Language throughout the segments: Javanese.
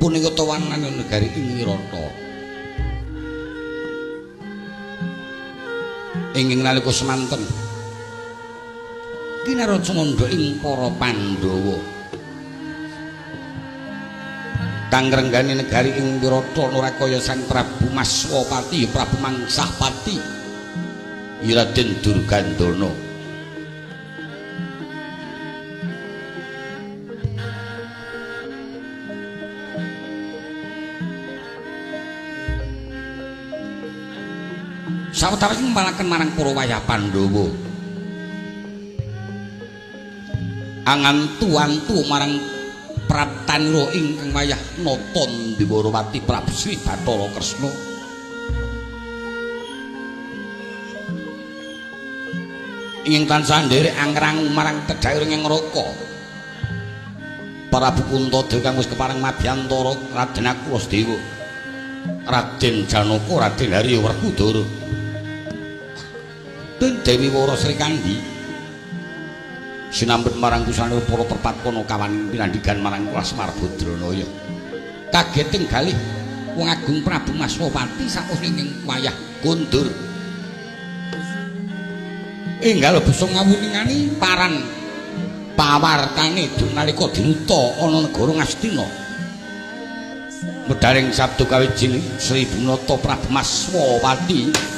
Punika tawanan negari ing Wirata. Ingkang nalika semanten kinaraja ngandha ing para Pandhawa. Kang ngrenggani negari ing Wirata nurakaya Sang Prabu Maswapati, Prabu Mangsahpati, Raden Durgandana. Sawetawis ngempalaken marang para wayah Pandhawa. Angantu-antu marang Praptanira ingkang wayah nata Ndwarawati Prabu Sri Bathara Kresna. Ingkang tansah nderek angrangu marang tedhak ing neraka. Prabu Puntadewa kang wis kepareng mabyantara Raden Akulasdewa, Raden Janaka, Raden Harya Werkudara, dan Dewi Wara Srikandhi sinambet marang kusana para perpatkono kawan pinandhigan marang Lasmar Badranaya. Kageting galih wong agung Prabu Maswapati sakus ing wayah kondur. Enggal bisa ngawiningani paran pawartane nalika dinuta ana negara Ngastina. Medharing sabda kawiji Sri Bunata Prabu Maswapati. Oh.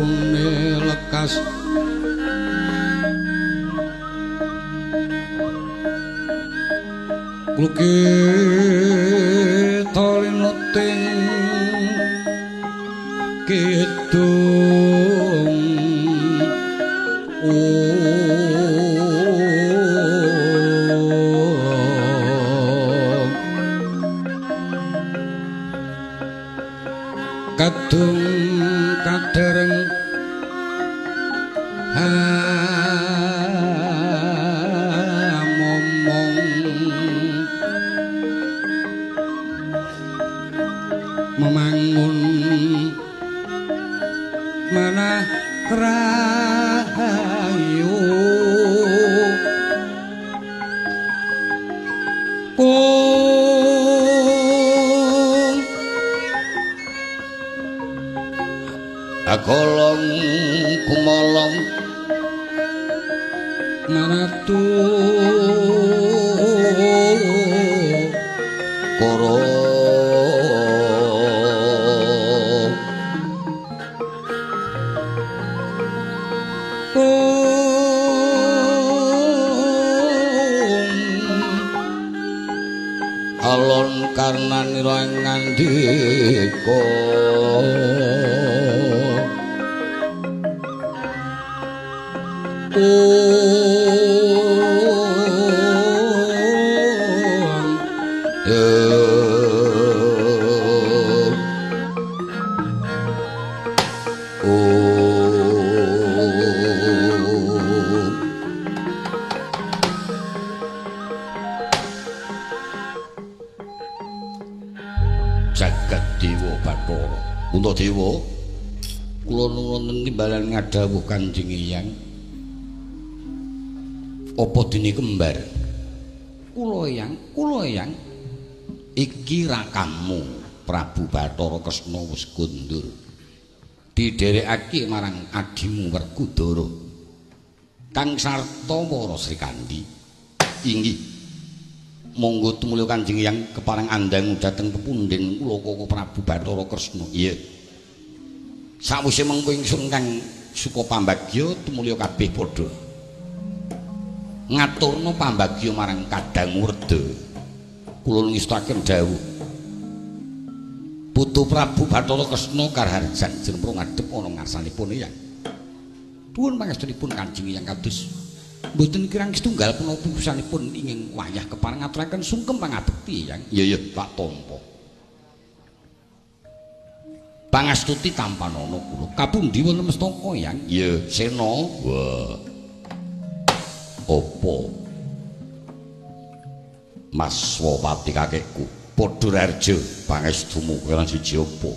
Mlakune lekas Lukita linuting kidung kadung kadereng momong memangun manah rahayu kung agolong kumolong manatu koro alon karnanira ngandika Jagat Dewa Bathara. Puntadewa, kula nuwun timbalan ngadhawuh Kanjeng Eyang. Apa dene kembar? Kula Eyang, kula Eyang. Iki rakamu Prabu Bathara Kresna wis kondur. Didherekake marang adimu Werkudara. Kang sarta para Srikandhi. Inggih. Monggo tumulya Kanjeng Eyang kepareng andangu dhateng pepundhen kula Koko Prabu Bathara Kresna. Iya. Sawise mengko ingsun kang suka pambagya tumulya kabeh padha ngaturna pambagya marang Kadang Werda. Kula ngestaken dawuh. Putu Prabu Bathara Kresna karaharjan jempro ngadhep ana ngarsanipun Eyang. Nuwun pangestunipun Kanjeng Eyang kados mboten kirang setunggal punapa urusanipun ingin wayah kepareng ngaturaken sungkem pangabekti Eyang. Iya iya tak tampa. Pangastuti tampanana kula. Kapundi wonten mestaka Eyang? Iya, Sena. Wah. Apa? Mas Wapati kakekku, padha raharja pangestumu lan siji apa?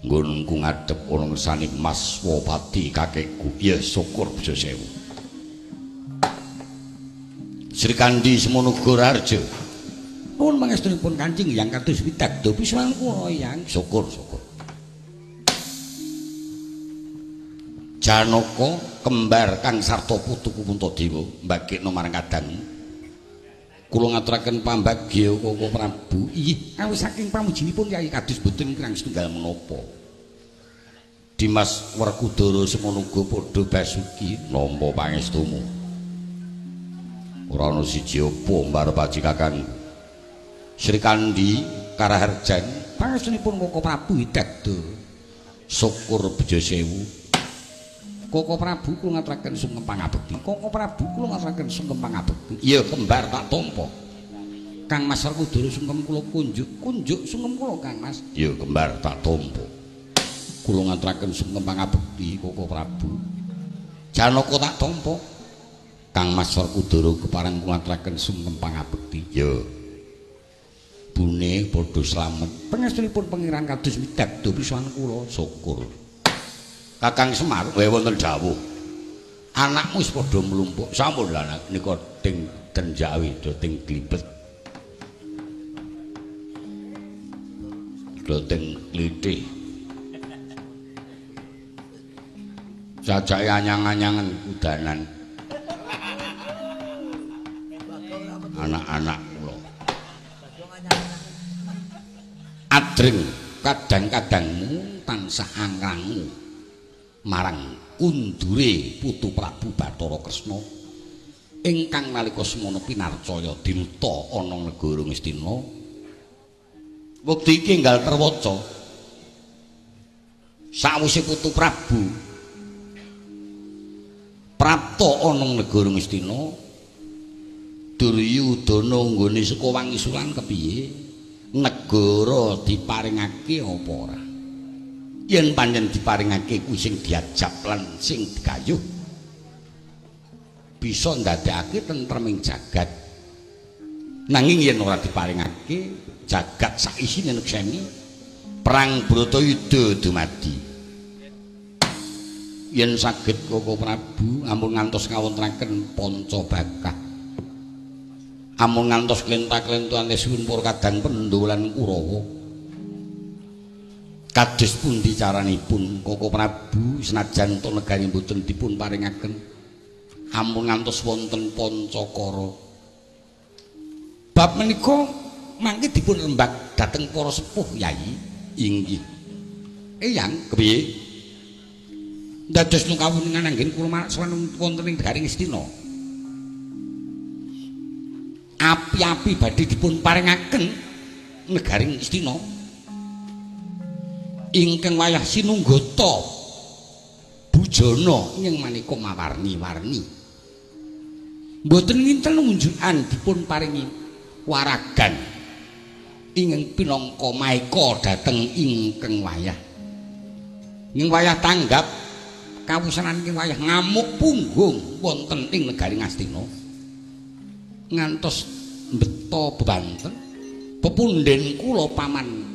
Nggonku ngadhep ana ngersane Mas Wapati kakekku. Iya, syukur bojo sewu. Srikandhi semono uga raharja. Nuwun pangestunipun Kanjeng Eyang kados widagda pisan kula Eyang. Syukur, syukur. Janaka kembar kang sarta putuku Puntadewa mbagekna marang kadang. Kula ngaturaken pambagya Koko Prabu. Inggih, awis saking pamujinipun Kyai kados boten kirang setunggal menapa. Dimas Werkudara semono uga padha basuki nampa pangestumu. Ora ana siji apa mbar paji kakang. Srikandhi karaharjan pangestunipun Koko Prabu widagda. Syukur bejo sewu. Koko Prabu kula ngaturaken sungkem pangabekti. Koko Prabu kula ngaturaken sungkem pangabekti. Iya kembar tak tampa. Kang Mas Werkudara sungkem kula kunjuk, kunjuk sungkem kula Kang Mas. Iya kembar tak tampa. Kula ngaturaken sungkem pangabekti Koko Prabu. Janaka tak tampa. Kang Mas Werkudara kepareng kula ngaturaken sungkem pangabekti. Ya. Bune padha slamet. Pangestunipun pangeran kados widagda pisan kula syukur. Kakang Semar wonten dawuh. Anakmu wis padha mlumpuk. Sampun lha anak nika ting ten Jawi do ting glibet. Do ting klithih. Jajake anyang-anyangen udanan. Anak-anak kula. Adreng kadang-kadangmu tansah angrangu. Marang kundure putu Prabu Bathara Kresna ingkang nalika semono pinarcaya dinuta ana negara Ngastina. Wektu iki enggal terwaca sawise putu Prabu prapta ana negara Ngastina, Duryudana nggone saka wangisulan kepiye negara diparingake apa ora? Yen pancen diparingake kuwi sing diajab lan sing digayuh bisa ndadekake tentreming jagat. Nanging yen ora diparingake, jagat saisine nekseni perang Bratayuda dumadi. Yen saged Koko Prabu ampun ngantos ngawontenaken panca bakah, ampun ngantos klenta-klentane suwun para kadang Pandhawa lan Kurawa. Kados pundi caranipun Koko Prabu senajan to negari mboten dipun paringaken, ampun ngantos wonten pancakara. Bab menika mangke dipun rembag dhateng para sepuh yai. Inggih. Eyang kepiye? Dados kawuningan anggen kula sowan wonten ing negari Ngastina. Api-api badhe dipun paringaken negari Ngastina. Ingkang wayah sinunggata bujana ing maneka mawarni-warni. Mboten nginten ngunjukan dipun paringi waragan ingkang pinangka maeka dhateng ingkang wayah. Ing wayah tanggap kawusanan ing wayah ngamuk punggung wonten ing negari Ngastina. Ngantos mbeta bebanten pepunden kula paman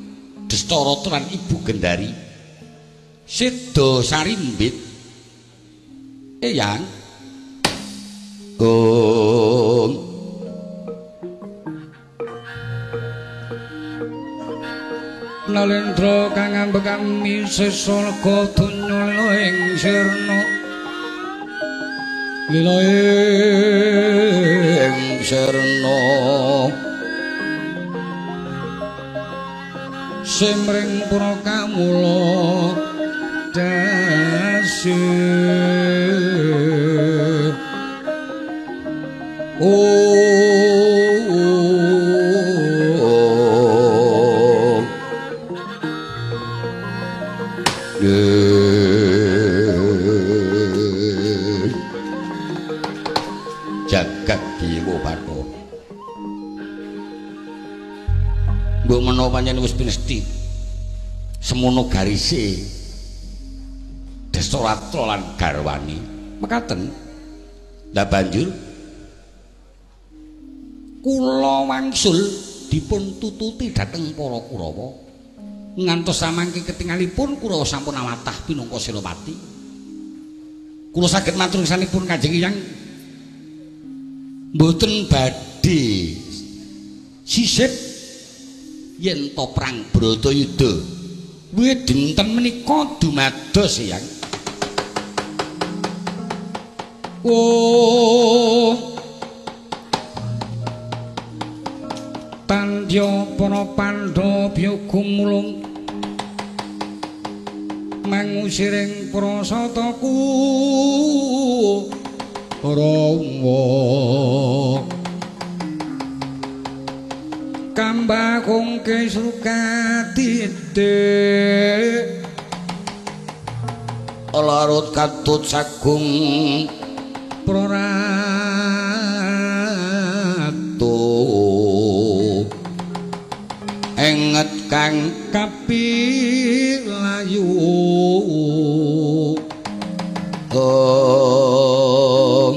Destarata lan Ibu Gendari seda sarimbit. Eyang Gong Nalendra kang ambekami sesa lega donya lila ing sirna, lila ing sirna. Simring pura kamula dasi. Oh, jagat dewa Bathara. Mbok menawa pancen wis pinesti semono garise Destarata lan garwane. Mekaten. Lah banjur kula wangsul dipun tututi dhateng para Kurawa ngantos samangke ketingalipun Kurawa sampun awatah pinangka senopati. Kula saged matur sanipun Kanjeng Hyang mboten badhe sisip yen to perang Bratayuda kuwi dinten menika dumados Hyang. Oh tandya para Pandhawa gumulung mangusiring prasataku Rawa kambakung kesrukatite larut katut sagung praratu enget kang kapilayu. Oh,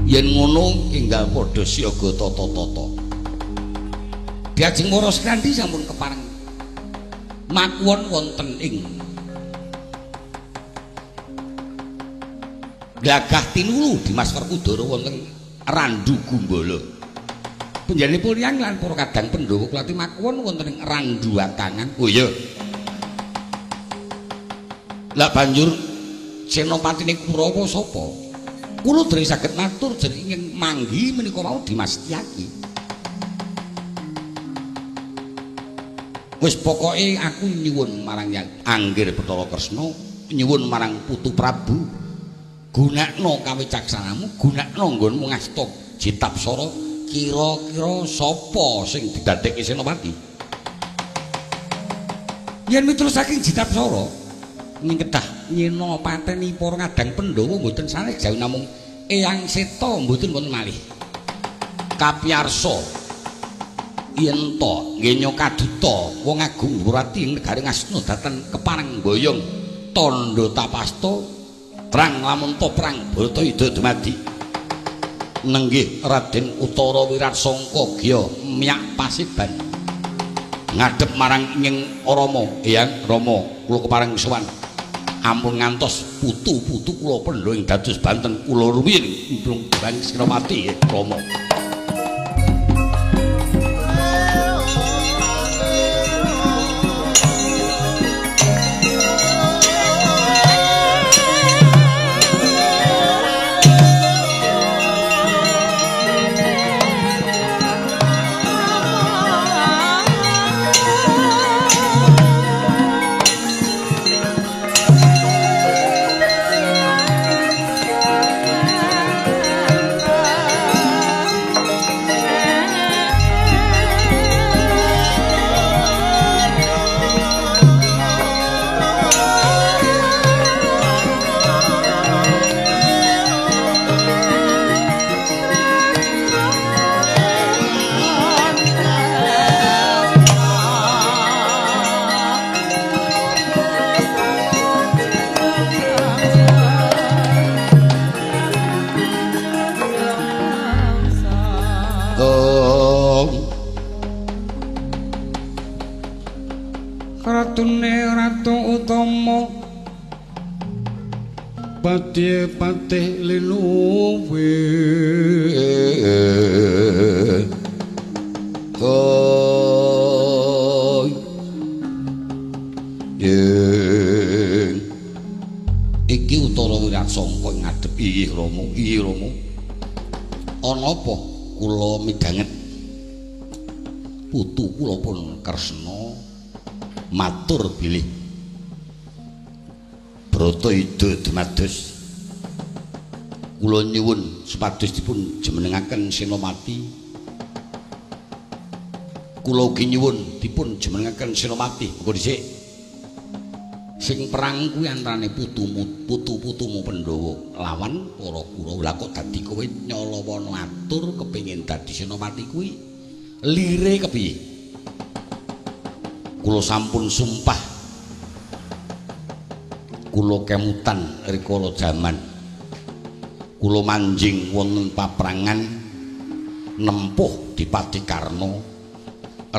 yen ngono enggal padha siaga tata-tata. Diajeng para Srikandhi sampun kepareng makuwon wonten ing Glagah Tinulu Dimas Werkudara wonten Randu Gumbala. Panjenenganipun Hyang lan para kadang Pandhawa kulati makuwon wonten ing Randu Akangan. Oh iya. Lah banjur senopatine Kurawa sapa? Kula dereng saged matur jeneng ingkang manggi menika wau Dimas Tyaki. Wis pokoke aku nyuwun marang Yang Anggir Bathara Kresna, nyuwun marang Putu Prabu, gunakno kawicaksanamu, gunakno nggonmu ngasta Jitapsara, kira-kira sapa sing didadekke senopati? Yen miturut saking Jitapsara ning kedah nyena pateni para ngadang Pandhawa mboten sanes jawi namung Eyang Seta mboten wonten malih. Kapiyarsa yen to ngenya kaduta wong agung Wurati ing negari Ngastina dhateng kepareng boyong tandha tapasta terang lamun to perang Bharatayuda dumadi. Nenggih Raden Utara Wiratsangka gya miyak pasiban ngadhep marang ing Rama. Eyang Rama, kula kepareng sowan. Ampun ngantos putu-putu kula pendha ing dados banten kula rumiyin implung bang Senopati Rama. Ratune ratu utama patih patih linuwe iki Utara Wiratsangka ngadhep inggih Rama, inggih Rama. Ana apa kula midhanget putu kula pun Kresna matur bilih Bratayuda dumados kula nyuwun supados dipun jumenengaken senopati. Kula ugi nyuwun dipun jumenengaken senopati. Mengko dhisik sing perang kuwi antarane putumu putu-putumu Pandhawa lawan para Kurawa. Lah kok dadi kowe nyalawana atur kepengin dadi senopati kuwi lire kepiye? Kula sampun sumpah, kula kemutan rikala jaman kula manjing wonten paprangan nempuh Dipati Karna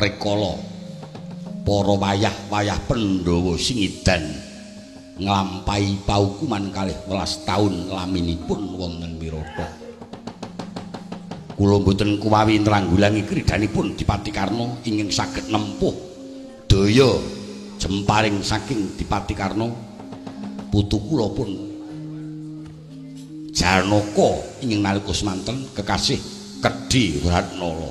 rikala para wayah-wayah Pandhawa singidan nglampahi paukuman kalih welas taun laminipun wonten Wirata. Kula mboten kuwawi nranggulangi kridanipun Dipati Karna ingkang saged nempuh daya jemparing saking Dipati Karna. Putu kula pun Janaka ingkang nalika semanten kekasih Kedhi Wratnala.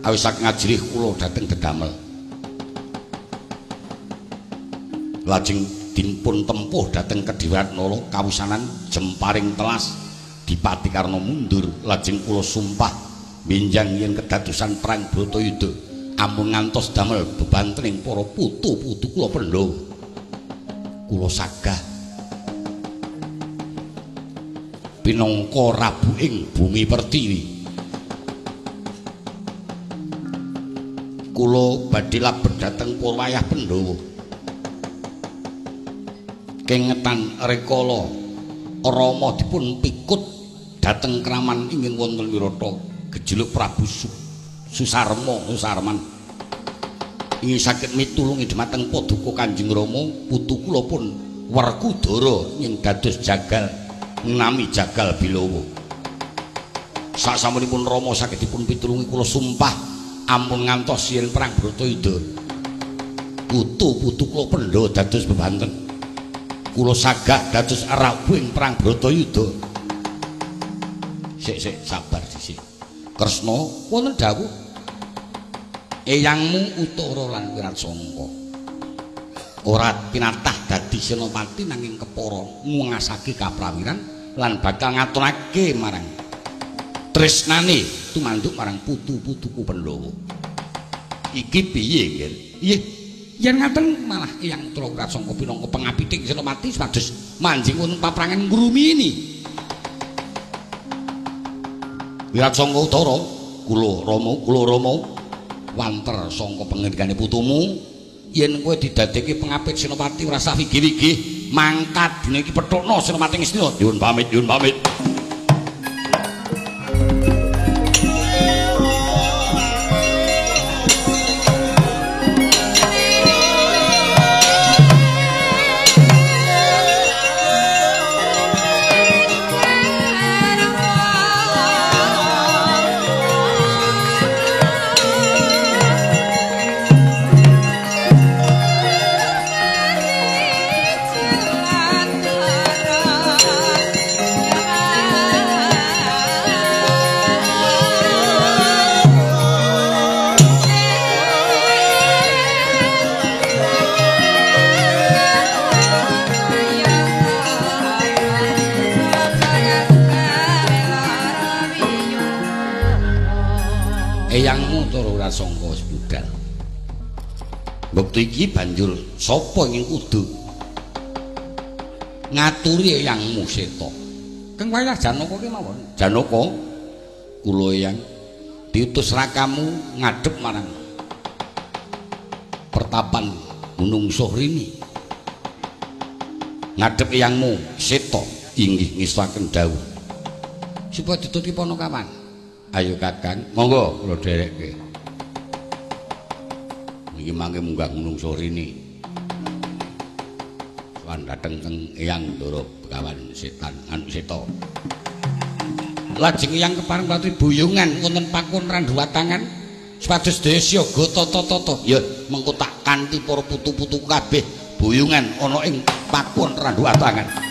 Awis saking ajrih kula dhateng dedamel lajeng dipun tempuh dhateng Kedhi Wratnala kawusanan jemparing telas Dipati Karna mundur. Lajeng kula sumpah benjang yen kedadosan perang Bharatayuda ampun ngantos damel bebantening para putu-putu kula Pandhawa. Kula sagah pinangka rabu ing bumi pertiwi. Kula badhe labet dhateng para wayah Pandhawa. Kengetan rikala Rama dipun pikut dhateng kraman ingkang wonten Wirata gejuluk Prabu Susarma Susarman ingkang saged mitulungi dhumateng paduka Kanjeng Rama. Putu kula pun Werkudara ing dados jagal nami Jagal Bilawa. Sasampunipun Rama saged dipun pitulungi kula sumpah ampun ngantos yen perang Bharatayuda putu-putu kula Pandhawa dados bebanten. Kula sagah dados rawuh ing perang Bharatayuda. Sik sik sabar sisih. Kresna wonten dawuh. Eyangmu Utara lan Wiratsangka ora pinatah dadi senopati nanging kepara nguwasake kaprawiran lan bakal ngaturake marang tresnane tumanduk marang putu-putuku Pandhawa. Iki piye, Nggir? Iyeh, yen ngaten malah Eyang Utara Wiratsangka pinangka pengapiting senopati supados manjing wonten paprangan ngrumini. Wiratsangka Utara, kula Rama, kula Rama wanter sangka pengendikane putumu yen kowe didadekke pengapit senopati ora sah wigih-wigih mangkat dina iki pethukna senopati Ngastina. Nyuwun pamit, nyuwun pamit. Eyangmu Utara Wiratsangka wis budal. Wektu iki banjur sapa ing kudu ngaturi eyangmu Seta? Kang wayah Janaka kemawon. Janaka, kula eyang diutus rakamu ngadhep marang pertapan Gunung Suhrini. Ngadhep eyangmu Seta inggih ngestuaken dawuh. Supaya ditutupi Panakawan. Ayo Kakang, monggo kula dherekke. Niki mangke munggah Gunung Suhrini. Sowan dhateng teng Eyang Ndara Begawan Setan anu Seta. Lajeng eyang kepareng patri buyungan wonten pakun randhuwatangan supados sedaya siaga tata-tata. Ya mengko tak kanthi para putu-putuku kabeh buyungan ana ing pakun randhuwatangan. Ah.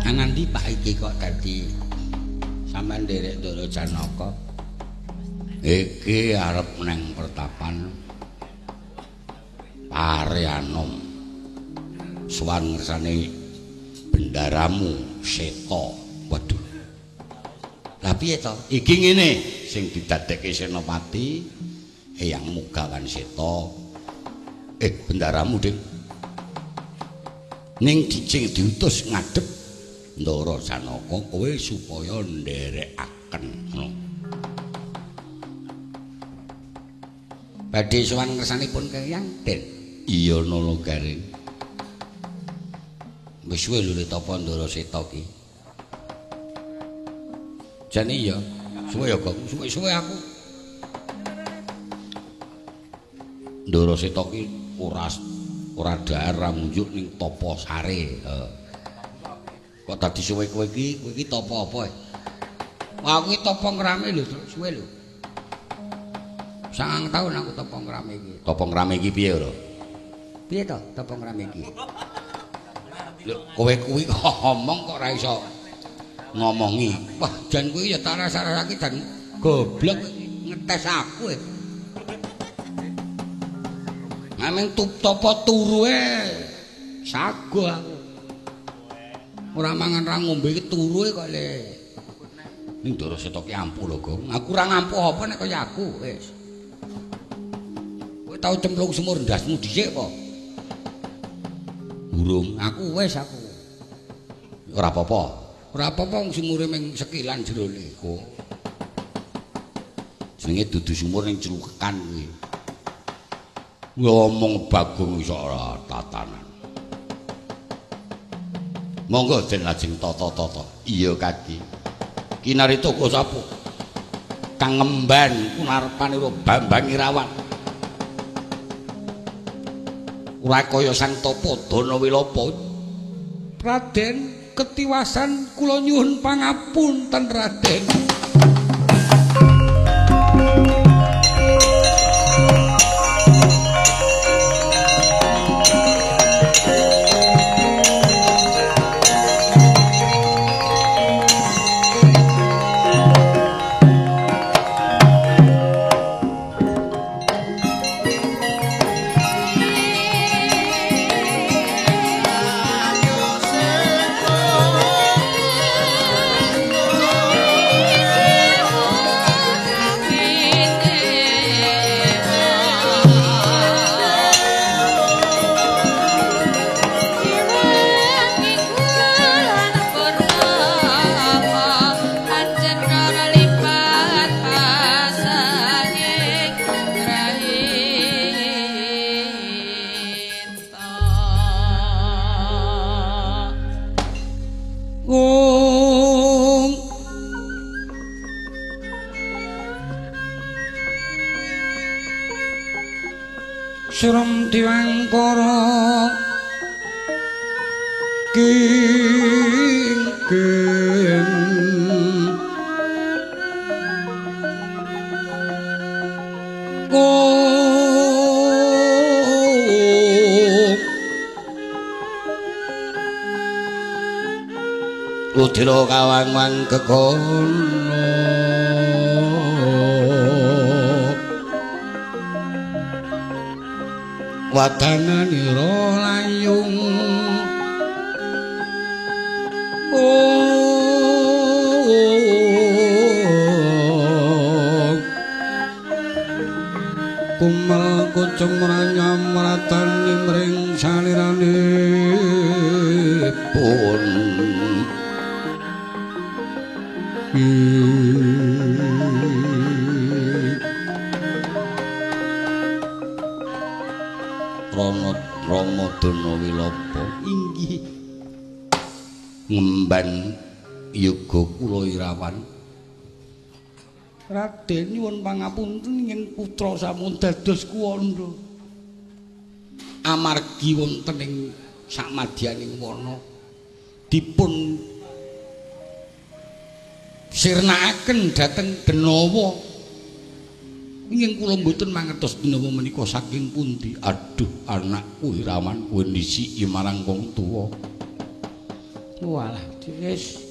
Nganti Pak iki kok dadi sampean nderek Ndara Janaka. Iki arep nang pertapan Pare Anom. Sowan ngersane bendaramu Seta. Waduh. Lah piye to? Iki ngene sing didadekke Senopati Eyang Mugawan Seta. Bendaramu, Dik. Ning sing diutus ngadhep Ndara Janaka kowe supaya nderekaken ngono. Badhe sowan ngersanipun Eyang, Den. Iya Nala Garing. Wis suwe lho tapa Ndara Seta ki. Jane iya, suwe ya Gong, suwe-suwe aku. Ndara Seta ki ora dhahar ra ngunjuk ning tapa sare. Kok dadi suwe kowe iki tapa apa? Wah, aku iki tapa ngrame lho, suwe lho. 9 taun aku tapa ngrame iki. Tapa ngrame iki piye ora? Piye to tapa ngrame iki? Lho, kowe kuwi kok ngomong kok ora iso ngomongi. Wah, jan kuwi ya tak rasa-rasake jan goblok ngetes aku. Naming tapa turu sago aku. Ora mangan ra ngombe iki turu kok le. Ning Ndara Seta ki ampuh lho, Gong. Aku ora ngampuh apa nek kaya aku wis. Kowe tau cemplung sumur ndasmu dhisik apa? Burung, aku wis aku. Ora apa-apa. Ora apa-apa wong sumure mung sekilan jerone kok. Jenenge dudu sumur ning celukan kuwi. Ngomong Bagong iso ora tatanan. Monggo den lajeng tata-tata. Iya Kaki. Kinarita uga sapa? Kang ngemban kunarpanira Bambang Irawan. Ora kaya Sang Tapa Dana Wilapa. Raden, ketiwasan kula nyuwun pangapunten Raden. Srem diwangkara kingking Udira kawangwang kekono wadananira layung kumel kucemranyam ratani mring saliranipun. Rama Dana Wilapa inggih ngemban yoga kula Irawan. Raden nyuwun pangapunten yen putra sampun dados kuwanda. Amargi wonten ing samadyaning wana dipun sirnakaken dhateng Denawa. Ing kula mboten mangertos Denawa menika saking pundi. Aduh anakku Irawan, kowe nisiki marang wong tuwa. Walah, wis.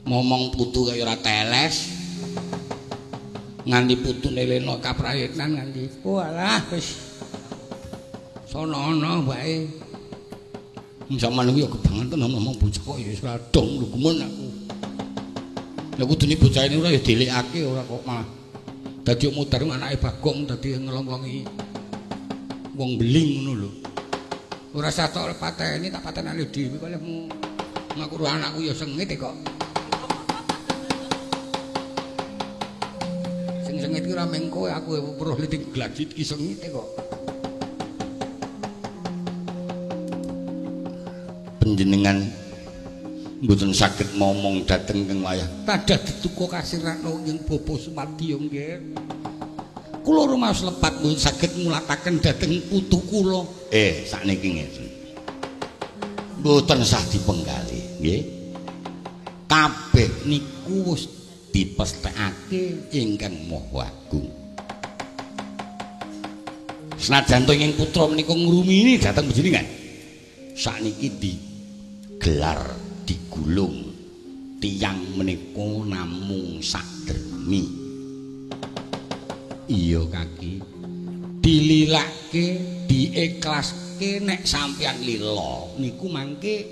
Momong putu kaya ora teles. Nganti putune leno kaprayetan nganti. Walah, wis. Sono-ono wae. Zaman kuwi ya kebangetan ngomong bocah kok ya wis ora dong lho gumun aku. Lah kudune bocah ini ora ya dilekake ora kok malah dadi mudar anake Bagong dadi ngelong-ngelongi wong beling ngono lho. Ora usah tok pateni tak patenane dhewe kok lehmu ngaku anakku ya sengit kok. Sing sengit ki ora mung kowe, aku weruh liting glajit ki sengit kok. Panjenengan mboten saged momong dhateng keng wayah. Tadah dituku kasirano ing Bapa Sumadya nggih. Kula rumaos lepat mboten saged ngulataken dhateng putu kula. Sakniki ngeten. Mboten sah dipenggalih, nggih. Kabeh niku wis dipesthekake ingkang Maha Agung. Senajan to ing putra menika ngrumini dhateng panjenengan. Sakniki digelar digulung tiyang menika namung sakdermi. Iya kaki dililake diiklaske nek sampeyan lila niku mangke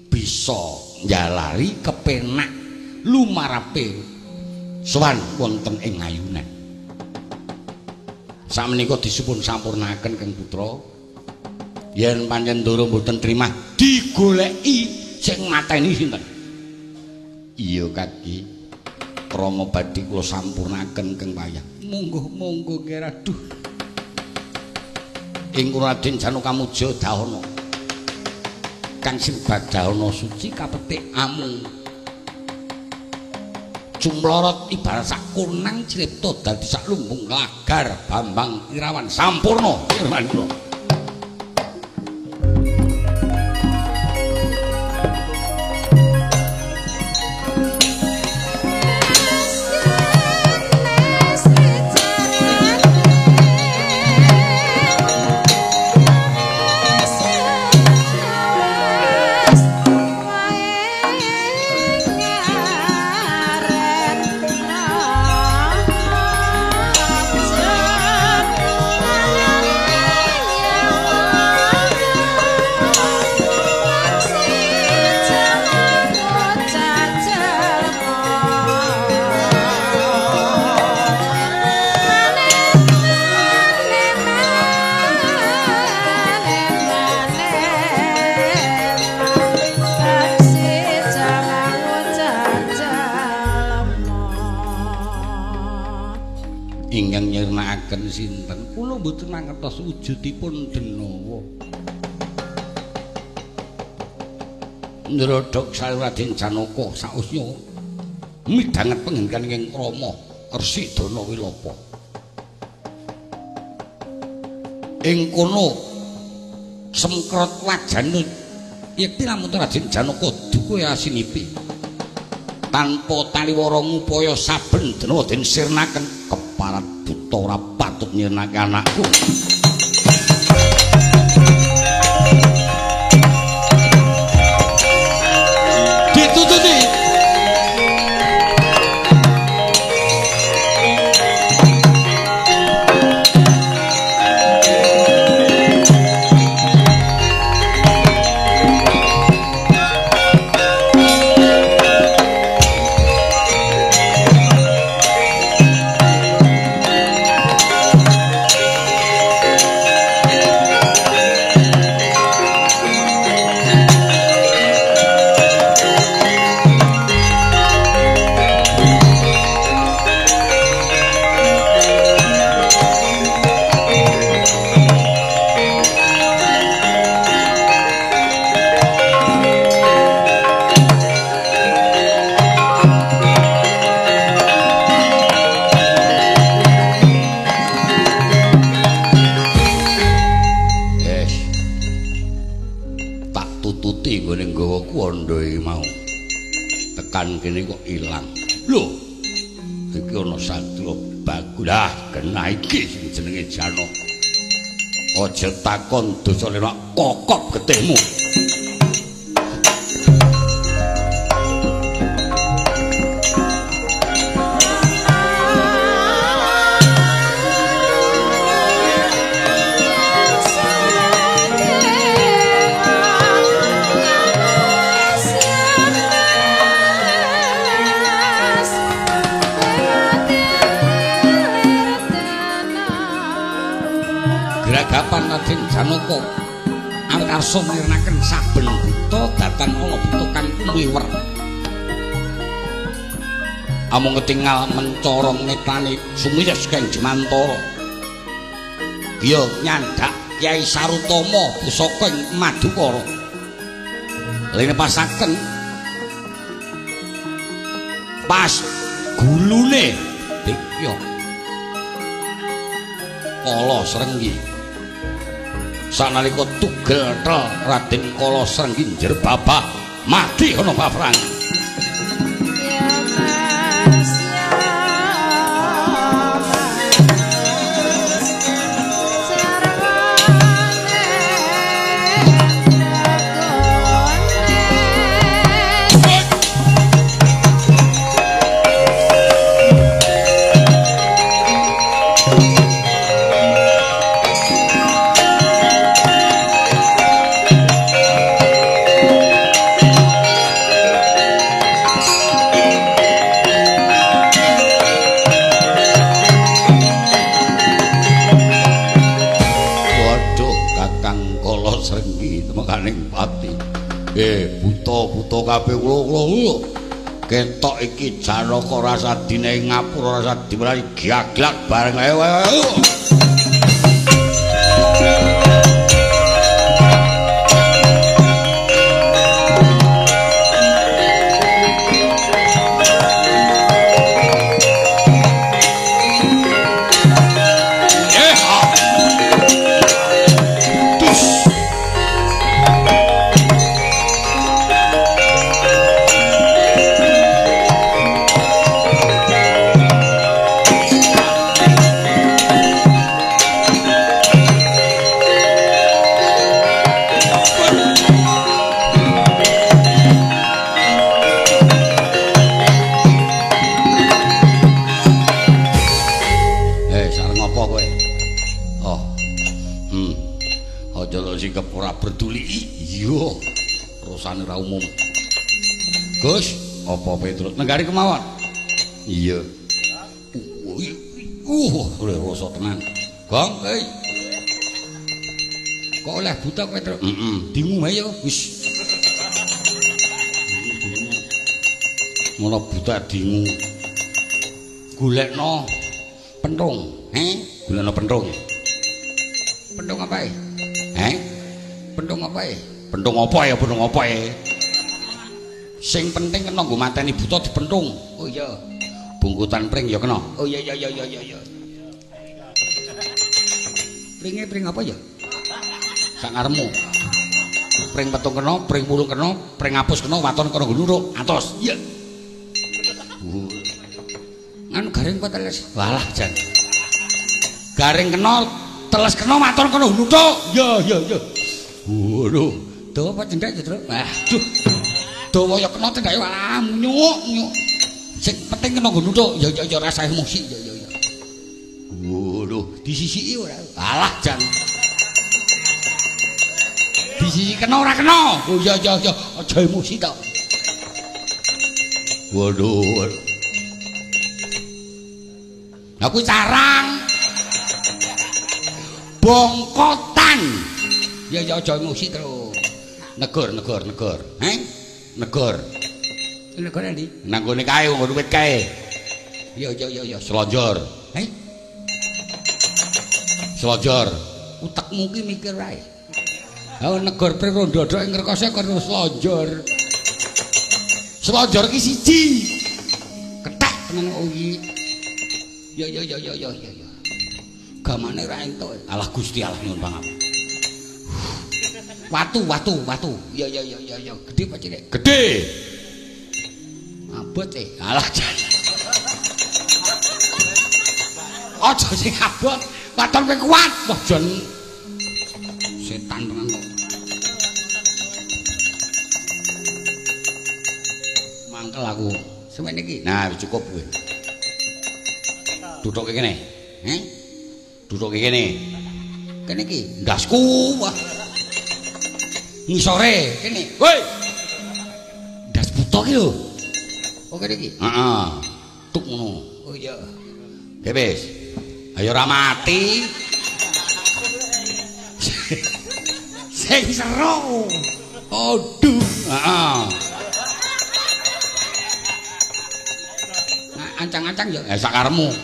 bisa njalari kepenak lumarape sowan wonten ing ayunan. Sakmenika disupun sampurnaken Kang Putra. Yen pancen ndoro mboten trimah digoleki sing mateni sinten. Iya kaki krama badhe kula sampurnaken Kang Wayah. Monggo-monggo nggih aduh. Ing Raden Janaka Muja Dahana kang sinebad Dahana suci kapetik amung cumlorot ibarat sak kunang cripta dadi sak lumbung lagar Bambang Irawan sampurna firman kula. Ingkang nyirnakaken sinten? Kula mboten mangertos wujudipun Denawa. Ndrodhok Raden Janaka sausya midhanget penggenkan ing krama Resi Dana Wilapa. Ing kono semkrot wajane yekti lamun Raden Janaka duka asinipi. Tanpa taliwara ngupaya saben dina den sirnaken keparat buta ora patut nyirnake anakku. Ditututi. Kene kok ilang. Lho, iki ana satria bagus. Lah, kena iki sing jenenge Janaka. Aja takon dosa lenak kokop getihmu. Raden Janaka. Awit arsa mirnaken saben buta datan ana buta kang kumiwer. Amung ketingal mencorong netane sumiyos kang jemantara. Giya nyandak Kyai Sarutama pusaka ing Madukara. Lene pasaken pas gulune dikya Kala Srenggi. Sanalika tugel tel Raden Kala Srenggi njerbabah mati ana paprang. Buta-buta kabeh kula-kula ketok iki Janaka rasa dine ngapura rasa diwerai gaglak bareng ayo. Umum. Gus, apa Petruk nenggari kemawon? Iya. Oleh rasa tenan. Gong, hei. Kok oleh buta kowe, Truk? Heeh, dingu ae yo. Wis. Ngono buta dingu. Golekno pentung, he? Golekno pentung. Pentung apa e? He? Pentung apa e? Pentung apa ya, pentung apa ya? Sing penting kena nggo mateni buta dipentung. Oh iya. Bungkutan pring ya kena. Oh iya iya iya iya iya. Pringe pring apa ya? Sak ngarepmu. Pring petung kena, pring pulung kena, pring apus kena, waton kena nggo nuruk. Atos. Iya. Nganu garing kok teles. Walah jan. Garing kena, teles kena, waton kena nuthuk. Iya iya iya. Waduh, dawa apa cendhek ya, Truk? Aduh. Dawa ya kena cendhek walah munyuk, munyuk. Sing penting kena nggo nuthuk. Ya ya ya rasa emosi ya ya ya. Waduh, disisiki ora. Alah jan. Disisiki kena ora kena. Oh ya ya ya, aja emosi to. Waduh. Lah kuwi carang. Bongkotan. Ya ya aja emosi terus. Negor negor negor. Heh? Negor. Negor endi? Nang gone kae nggon wit kae. Ya ya ya ya selonjor. Heh? Selonjor. Utekmu ki mikir wae. Ha negor pring ndodok ing ngrekose karo selonjor. Selonjor ki siji. Kethek tenan kok iki. Ya ya ya ya ya ya. Gamane ra entuk. Alah Gusti Allah nyuwun pangapura. Watu, watu, watu. Ya, ya, ya, ya, ya. Gede apa cilik? Gede. Abot e. Alah jan. Aja sing abot. Waton kowe kuat. Wah jan. Setan tenan kok. Mangkel aku. Semene iki. Nah, wis cukup kowe. Duduke kene. Heh? Duduke kene. Kene iki ndasku. Wah. Ngisore kene. Woi. Ndas buta ki lho. Oh kene iki. Heeh. Tuk ngono. Oh iya. Oke wis. Ayo ora mati. Sing seru. Aduh, heeh. Nah, ancang-ancang ya sakaremu.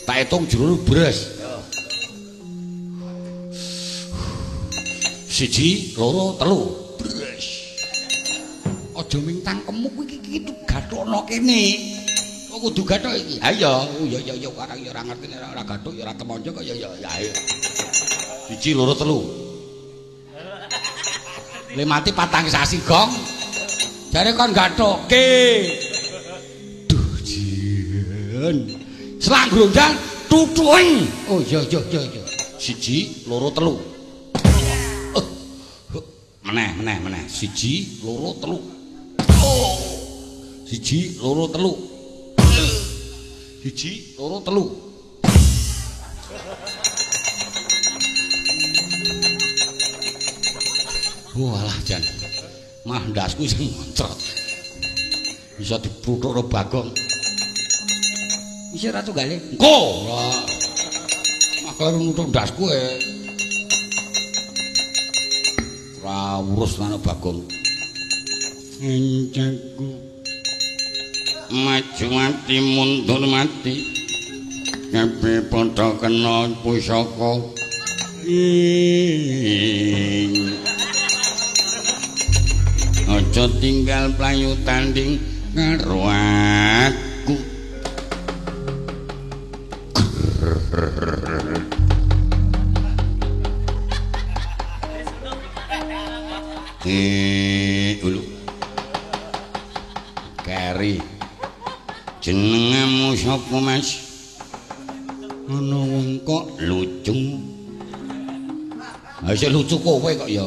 Tak hitung jero bres. 1 2 3 bres. Aja ming tangkemmu kuwi iki gathukno kene. Kok kudu gathuk iki? Ha iya, ya ya ya karang ya ora ngerti nek ora gathuk ya ora temonjo kok ya ya ya. 1 2 3. Le mati 4 sasi gong. Jare kon gathukke. Duh jien. Selang grondang tutuken. Oh iya iya iya iya. 1 2 3. Meneh meneh meneh. 1 2 3. Oh. 1 2 3. 1 2 3. Walah jan. Mah ndasku sing moncrot. Bisa dipruthuk karo Bagong. Isih ora tunggale. Engko. Mah karo nuthuk ndasku e. Ora urus nang Bagong. Encengku. Maju mati mundur mati. Kabeh padha kena pusaka. Aja tinggal playu tanding karo aku. Ulu. Keri. Jenengmu sapa, Mas? Ana wong kok lucu. Ha isih lucu kowe kok ya.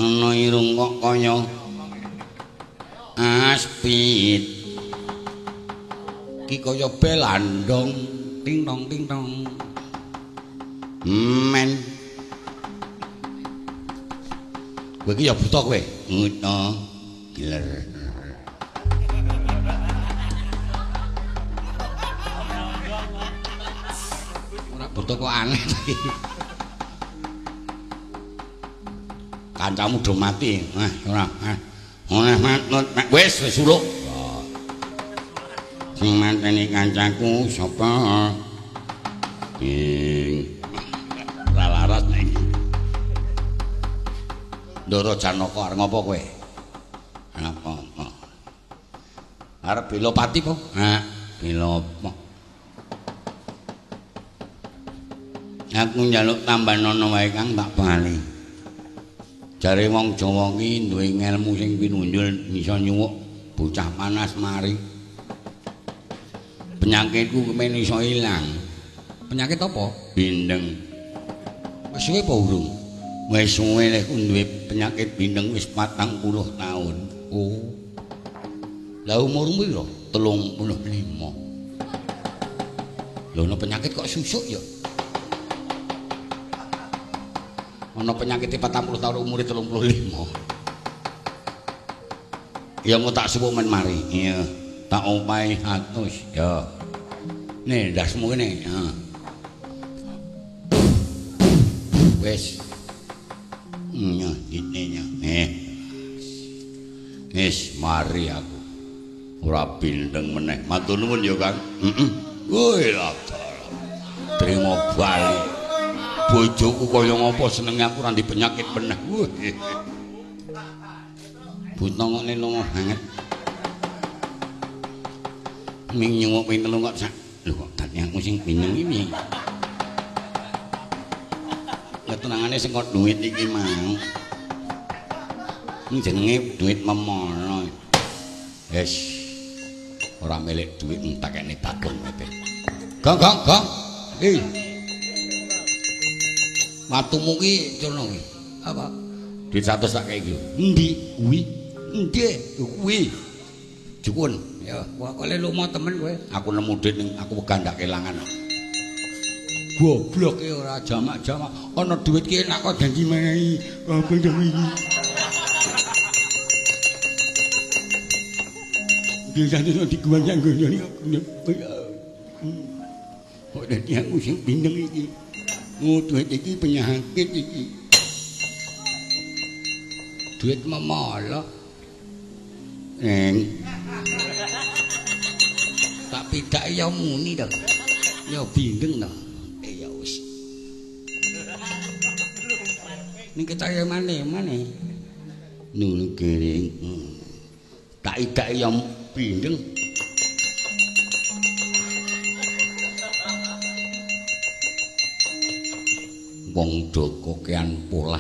Ana irung kok kaya aspit. Ki kaya belandong ting tong ting tong. Men. Kowe iki ya buta kowe. Buta. Giler. Ora buta kok aneh iki. Kancamu do mati. Ah, ora. Ora matut. Wis wis suluk. Sing mateni kancaku sapa? Ing ora laras nek iki. Ndara Janaka arep ngopo kowe? Apa? Arep bela pati po? Ha, bela apa? Aku njaluk tambanono wae Kang tak bali. Jare wong Jawa ki duwe ngelmu sing pinunjul iso nyuwuk bocah panas mari. Penyakitku kemen iso ilang. Penyakit apa? Bindeng. Wis suwe apa urung? Wis suwe lek duwe penyakit bindeng wis 40 tahun. Oh. Lah umurmu piro? 35. Lho ana penyakit kok susuk ya? Ana penyakit 40 tahun umure 35. Ya engko tak suwuk men mari. Iya, tak opahi 100. Ya. Nih ndasmu kene. Heeh. Wis. Nyoh ditenya. Nih. Wis mari aku. Ora bindeng meneh. Matur nuwun ya, Kang. Heeh. Woi lah. Trimo bali. Bojoku kaya ngopo senenge aku ora ndek penyakit meneh. Buta ngene lunga banget. Ming nyuwuk ping telu kok sak. Lho kok dadi aku sing bingung iki piye? Ketenangane sing kok duit iki mau. Ini jenenge duit memono. Wis. Ora milik duit entekne Bagong kowe. Gong gong gong. Ih. Watumu ki cono kuwi. Apa? Duit 100 tak kei iki. Endi kuwi? Endi kuwi? Jukun. Ya, kok le lomo temen kowe. Aku nemu duit ning aku wegah ndak kelangan. Goblok e ora jamak-jamak. Ana duit ki enak kok janji menehi. Apa iki? Dia janji diguwang nggon iki. Kok dadi aku sing bindeng iki. Duit iki penyakit iki. Duit memolo. Neng. Tak pidake ya muni to. Ya bindeng to. Ya wis. Ning ketoke mane-mane. Nulu giring. Tak idake ya bindeng. Wong do kokean polah.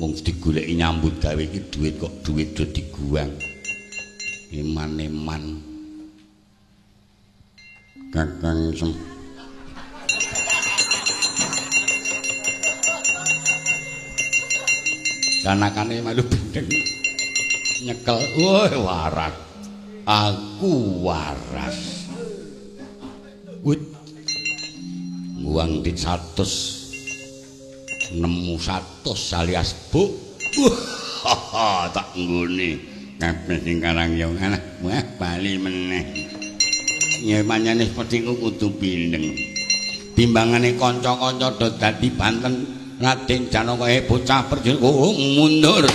Wong digoleki nyambut gawe iki duit kok duit do diguang. Eman-eman. Kakang sem. Kanakane melu bindeng. Nyekel, woi waras. Aku waras. Wit nguang dit 100 nemu 100 alias bu. Tak nggone kabeh sing karang yo alah wah bali meneh. Ya pancene seperti kudu bindeng. Timbangane kanca-kanca do dadi banten Raden Janaka bocah perjoko mundur.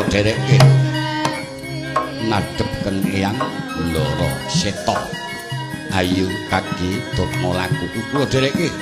Dereke ngadhepken Eyang Ndara Seta. Ayu kaki turna laku kula dereke.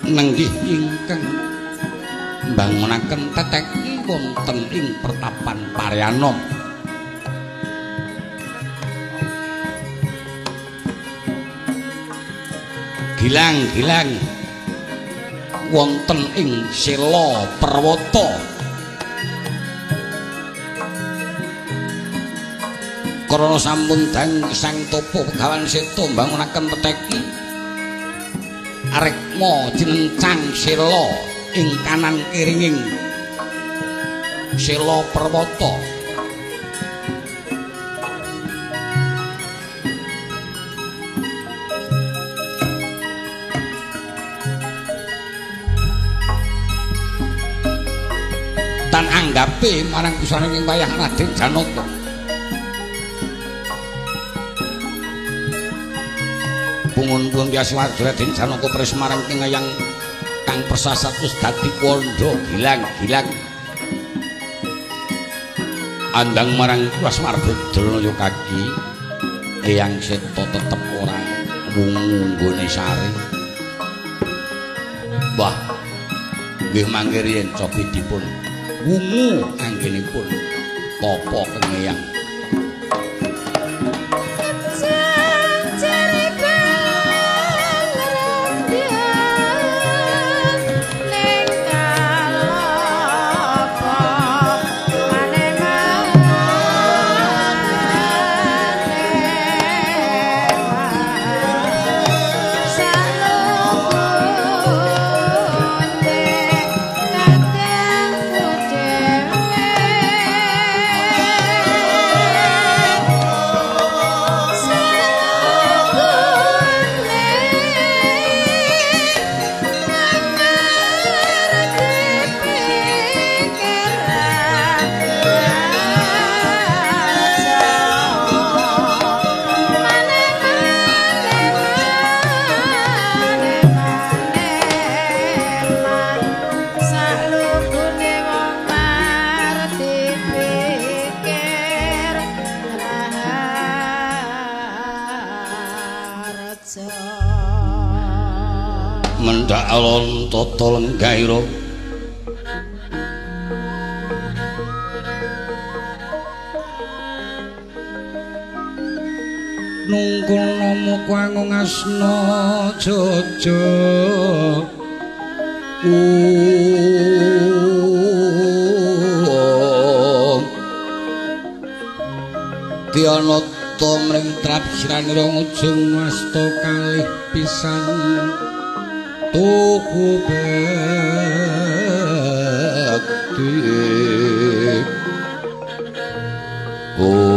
Nenggih ingkang mbangunaken teteki wonten ing pertapan Pareanom. Gilang-gilang wonten ing Sela Perwata. Krana sampun dang Sang Topo Begawan Seta mbangunaken teteki arekma jinencang sela ing kanan kiringing Sela Perwata. Tan angga Tanggape marang pusane ing wayang Raden Janaka. Pungun-pungun Kyaswarga Raden Janaka pres marang ing wayang kang persasat wis dadi kandha gilang-gilang. Andang marang Asmarga Dranaya kaki Eyang Seta tetep ora wungu nggone sare. Wah, nggih mangke riyen cobi dipun wungu anggenipun tapa keng Eyang. Mendhak alon tata lenggaira nungkul nama kwangung asna jaja Dianata mring trapsiranira ngujung wasta kalih pisan tuhu bekti. Om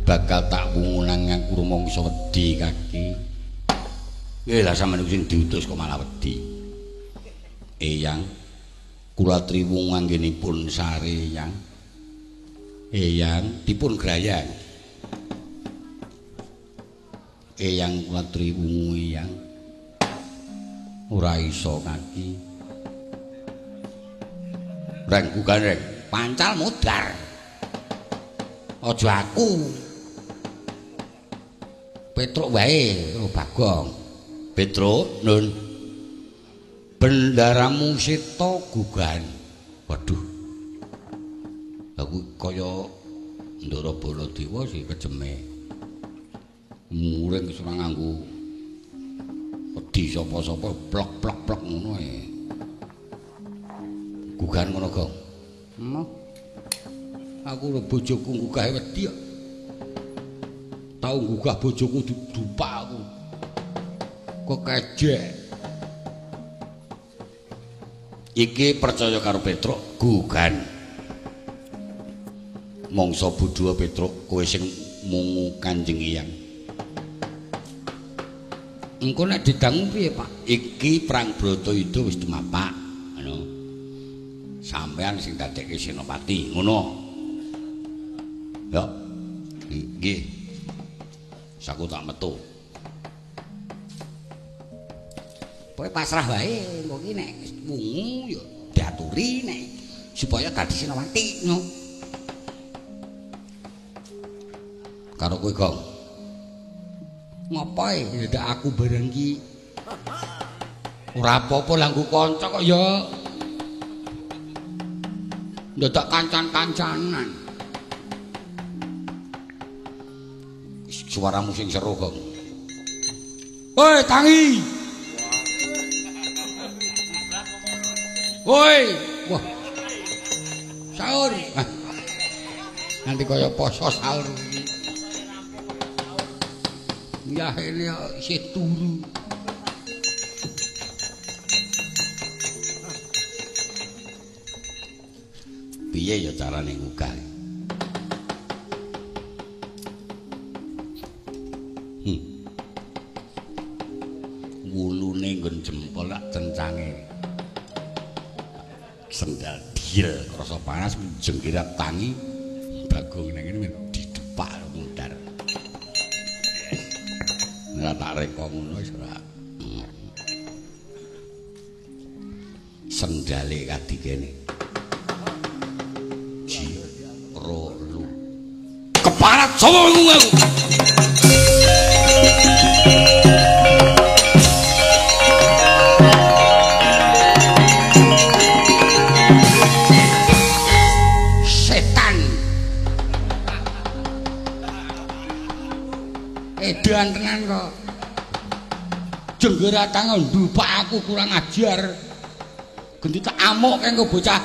bakal tak wungu nang aku rumangsa wedi kaki. Lah sampeyan sing diutus kok malah wedi. Eyang kula triwung anggenipun sare Eyang. Eyang dipun grayang. Eyang kula triwungu Eyang. Ora iso kaki. Reng gugane pancal modar. Aja aku. Petruk wae karo Bagong. Petruk nun. Bendaramu seta gugahan. Waduh. Aku kaya Ndara Baladewa sih kejeme. Muring wis ora nganggo wedi sapa-sapa plok-plok-plok ngono ae. Gugahan ngono, Gong. Emoh. Aku lho bojoku nggugahe wedi kok. Tau nggugah bojoku dupak aku. Kekejek. Iki percaya karo Petruk gugan. Mongso bodho Petruk kowe sing mungu Kanjeng Eyang. Engko nek didangu piye, Pak? Iki perang Bratayuda wis tumapak, ngono. Sampeyan sing dadekke senopati, ngono. Ya. Nggih. Saku tak metu. Pokoke pasrah wae, engko ki nek wungu ya diaturi nek supaya dadi senopati, ngono. Karo kowe, Gong. Ngopo e ndak aku bareng ki? Ora apa-apa lah nggo kanca kok ya. Ndadak kancan-kancanan. Suaramu sing seru, Gong. Woi, tangi. Woi, wah. Sahur. Nanti kaya poso sahur iki. Ya ini isih turu. Piye ya carane nggugah? Jempol tak cencange. Sendal diel krasa panas jengkirat tangi Bagong nang ngene didepak mudhar. Ora tak reka ngono wis ora. Sendale kadikene. Ji ro lu. Keparat sapa aku. Setan. Edan tenan kok. Jenggeratang ndupak aku kurang ajar. Genti tak amuk kengko bocah.